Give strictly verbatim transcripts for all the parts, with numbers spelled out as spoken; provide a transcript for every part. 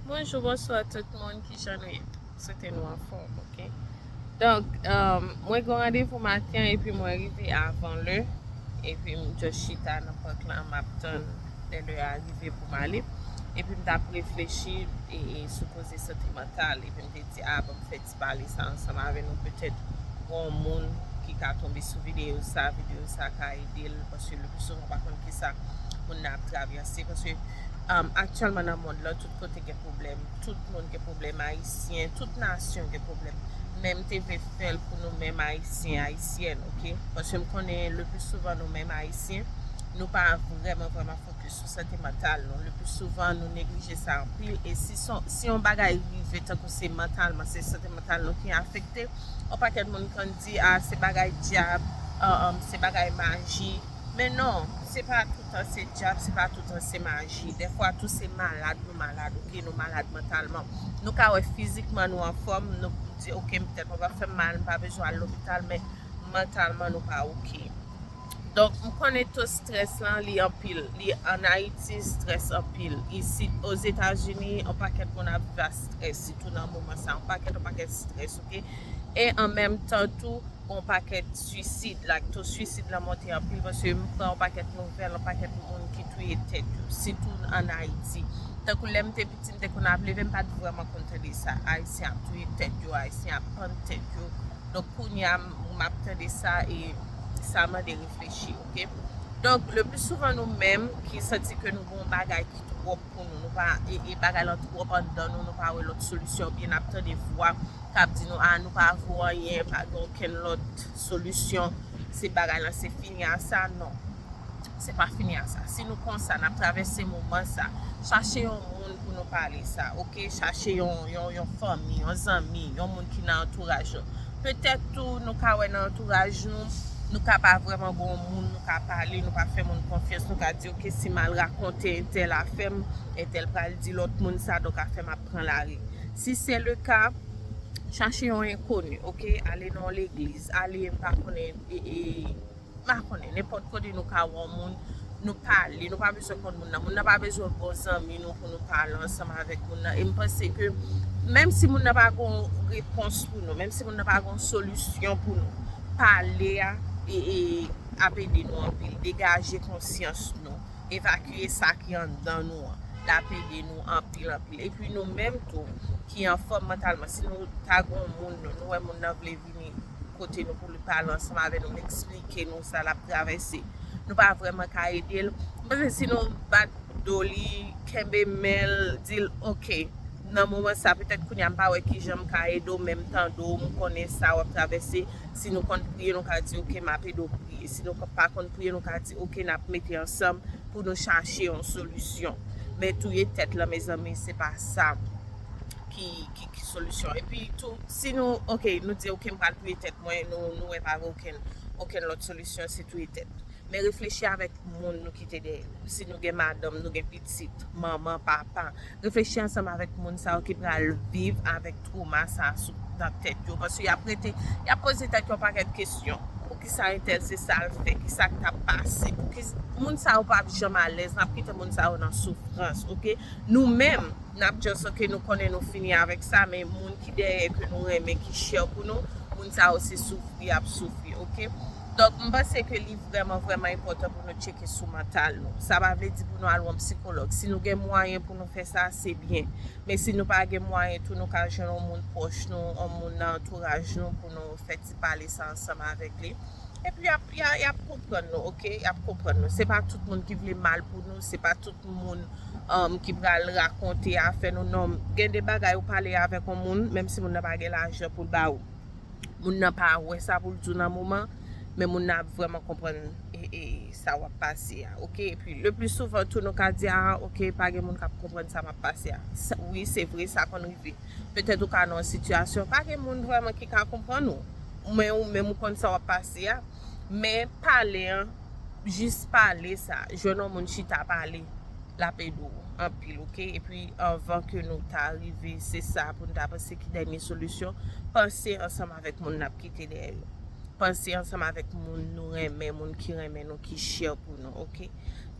Bonjou, bonswa tout moun, kijan nou ye? M swete nou anfòm, oke? Donk, um, mwen gen yon randevou maten an epi mwen rive avan lè. Epi m just chita nan park lan, m ap tann lè lè a rive pou m ale. Epi m t ap reflechi e, e sou koze sante mantal. Epi m te di, a, ban m fè ti pale sa ansanm avè nou. Petèt gen yon moun ki ka tonbe sou videyo sa, videyo sa ka ede l, paske le pli souvan w pa konn kisa moun nan ap travèse. Paske, um, aktyèlman nan mond lan, tout kote gen pwoblèm, tout moun gen pwoblèm, Ayisyen, tout nasyon gen pwoblèm. Men m te vle fè l pou nou menm Ayisyen, Ayisyèn, oke? Paske m konnen le pli souvan nou menm Ayisyen, nou pa vrèman, vrèman fokis sou sante mantal nou. Le pli souvan, nou neglije sa anpil. E si son, si yon bagay rive, tankou se mantalman, se sante mantal nou ki afekte, yon pakèt moun konn di, a, se bagay dyab, an, an, se bagay maji. Men non, se pa toutan se dyab, se pa toutan se maji. Dèfwa tou se malad nou malad, oke? Nou malad mantalman. Nou ka wè fizikman nou anfòm, nou di, oke, m tèt mwen pa fè m mal, m pa bezwen al lopital, men mantalman nou pa oke. Donk, m konnen to strès lan, li anpil. Li ann Ayiti, strès anpil. Isit, Ozetazini, yon pakèt moun ap viv ak strès, sitou nan moman sa. Yon pakèt, yon pakèt strès, oke? E an menm tan tou, yon pakèt swisid, like, to swisid lan monte anpil, paske m pran yon pakèt nouvèl, yon pakèt moun ki touye tèt yo, sitou ann Ayiti. Tankou lè m te piti, m te konn ap leve, m pa t vrèman konn tande sa. Ayisyen ap touye tèt yo, Ayisyen ap pann tèt yo. Donk, kounye a, m, m ap tande sa e sa mande reflechi, oke? Donk, le pli souvan, nou menm ki santi ke nou gen yon bagay ki twòp pou nou, nou pa, e, e bagay lan twòp anndan nou, nou pa wè lòt solisyon, oubyen n ap tande vwa k ap di nou, a, nou pa vo anyen, pa gen okenn lòt solisyon, se bagay lan, se fini a sa, non. Se pa fini a sa. Si nou konsa, n ap travèse moman sa, chache yon moun pou nou pale sa, oke? Chache yon, yon, yon fanmi, yon zanmi, yon moun ki nan antouraj nou. Petèt tou, nou ka wè nan antouraj nou, nou ka pa vrèman gen yon moun nou ka pale, nou pa fè moun konfyans, nou ka di, oke, si m al rakonte entèl afè m, entèl pral di lòt moun sa, donk afè m ap pran lari. Si se le ka, chache yon enkoni, oke? Ale nan yon legliz, ale, m pa konnen, e, e, m pa konnen, nenpòt kote nou ka wè yon moun, nou pale, nou pa bezwen konn moun nan. Moun nan pa bezwen bon zanmi nou pou nou pale ansanm avèk moun nan. E m panse ke menm si moun nan pa gen yon repons pou nou, menm si moun nan pa gen yon solisyon pou nou, pale a e, e ap ede nou anpil. Degaje konsyans nou, evakye sa ki anndan nou an. L ap ede nou anpil, anpil. Epi nou menm tou, ki anfòm mantalman, si nou ta gen yon moun, nou, nou wè moun nan vle vini kote nou pou li pale ansanm avè nou, eksplike nou sa l ap travèse. Nou pa vrèman ka ede l. M panse si nou bat do li, kenbe men l, di l, oke, nan moman sa, petèt kounye a m pa wè kijan m ka ede w, men m tande w, m konnen sa w ap travèse. Si nou konn priye, nou ka di, oke, m ap ede w priye. Si nou pa konn priye, nou ka di, oke, n ap mete ansanm pou nou chache yon solisyon. Men touye tèt lan, mezanmi, se pa sa ki, ki, ki solisyon. Epi tou, si nou, oke, nou di, oke, m pral touye tèt mwen, nou, nou wè pa gen okenn, okenn lòt solisyon, se touye tèt. Men reflechi avèk moun nou kite dèyè yo. Si nou gen madanm, nou gen pitit, manman, papa, reflechi ansanm avèk moun sa yo ki pral viv avèk twoma sa sou, nan tèt yo. Paske y ap rete, y ap poze tèt yo yon pakèt kesyon. Poukisa entèl se sa l fè? Kisa k t ap pase? Pouki moun sa yo p ap janm alèz? N ap kite moun sa yo nan soufrans, oke? Nou menm, n ap just, oke, nou konnen nou fini avèk sa, men moun ki dèyè ke nou renmen, ki chè pou nou, moun sa yo se soufri y ap soufri, oke? Donk, m panse ke li vrèman, vrèman enpòtan pou nou tcheke sou mantal nou. Sa pa vle di pou nou al wè yon sikològ. Si nou gen mwayen pou nou fè sa, se byen. Men si nou pa gen mwayen tou, nou ka jwenn yon moun pwòch nou, yon moun nan antouraj nou pou nou fè ti pale sa ansanm avèk li. Epi y ap, y a, y ap konprann nou, oke? Y ap konprann nou. Se pa tout moun ki vle mal pou nou, se pa tout moun, um, ki pral rakonte afè nou. Non, gen de bagay ou pale avèk yon moun, menm si moun nan pa gen lajan pou l ba ou. Moun nan pa wè sa pou l di w nan moman, men moun nan ap vrèman konprann e, e, sa w ap pase a, oke? Epi, le pli souvan tou, nou ka di, a, oke, pa gen moun k ap konprann sa m ap pase a. Sa, wi, se vre, sa konn rive. Petèt ou ka nan yon sitiyasyon, pa gen moun vrèman ki ka konprann ou. Men ou menm ou konn sa w ap pase a. Men pale an, jis pale sa, jwenn yon moun chita pale, l ap ede w anpil, oke? Epi anvan ke nou ta rive, se sa pou n ta panse ki dènye solisyon, panse ansanm avèk moun n ap kite dèyè yo. Panse ansanm avèk moun nou renmen, moun ki renmen nou, ki chè pou nou, oke?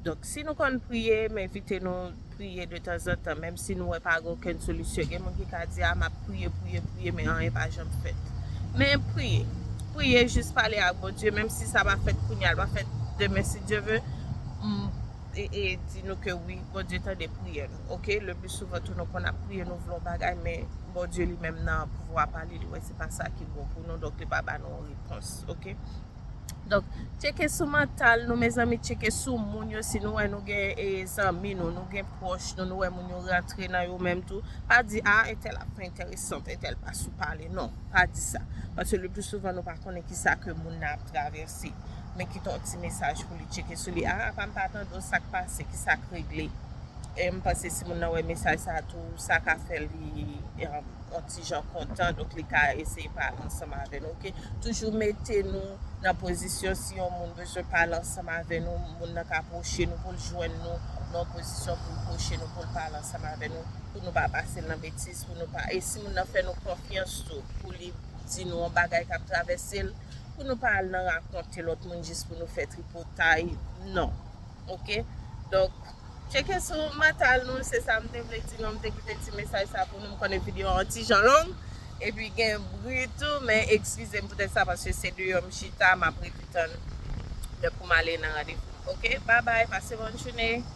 Donk, si nou konn priye, m envite nou priye de tanzantan, menm si nou wè pa gen okenn solisyon. Gen moun ki ka di, a, m ap priye, priye, priye, men anyen pa janm fèt. Men priye. Priye, jis pale ak Bondye, menm si sa pa fèt kounye a, l pa fèt demen, si Dye ve, m, e, e di nou ke wi, Bondye tande priyè nou, oke? Le pli souvan tou, nou konn ap priye, nou vle yon bagay, men Bondye li menm nan pouvwa pa li, li wè se pa sa ki bon pou nou, donk li pa ba nou yon repons, oke? Donk, tcheke sou mantal nou, mezanmi, tcheke sou moun yo. Si nou wè nou gen e, zanmi nou, nou gen pwòch nou, nou wè moun yo rantre nan yo menm tou, pa di, a, entèl ap fè enteresan, entèl pa sou pale. Non, pa di sa. Paske le pli souvan, nou pa konnen ki sa ke moun nan ap travèse. Men kite yon ti mesaj pou li, tcheke sou li. A, apa m pa tande w, sa k pase, ki sa k regle? E m panse si moun nan wè mesaj sa a tou, sa ka fè li, um, yon ti jan kontan, donk li ka eseye pale ansanm avè nou, oke? Toujou mete nou nan pozisyon si yon moun bezwen pale ansanm avè nou, moun nan ka pwoche nou pou l jwenn nou, nan yon pozisyon pou l pwoche nou, pou l pale ansanm avè nou, pou nou pa pase l nan betiz, pou nou pa, e si moun nan fè nou konfyans tou, pou li di nou yon bagay k ap travèse l, pou nou pa al nan rakonte lòt moun jis pou nou fè tripotay, non, oke? Donk, tcheke sou mantal nou, se sa m te vle di nou, m te kite ti mesaj sa pou nou, m konnen videyo an ti jan long, epi gen bri tou, men eskize m poutèt sa, paske se deyò m chita, m ap rete tann lè pou m ale nan randevou. Oke, babay, pase bòn jounen.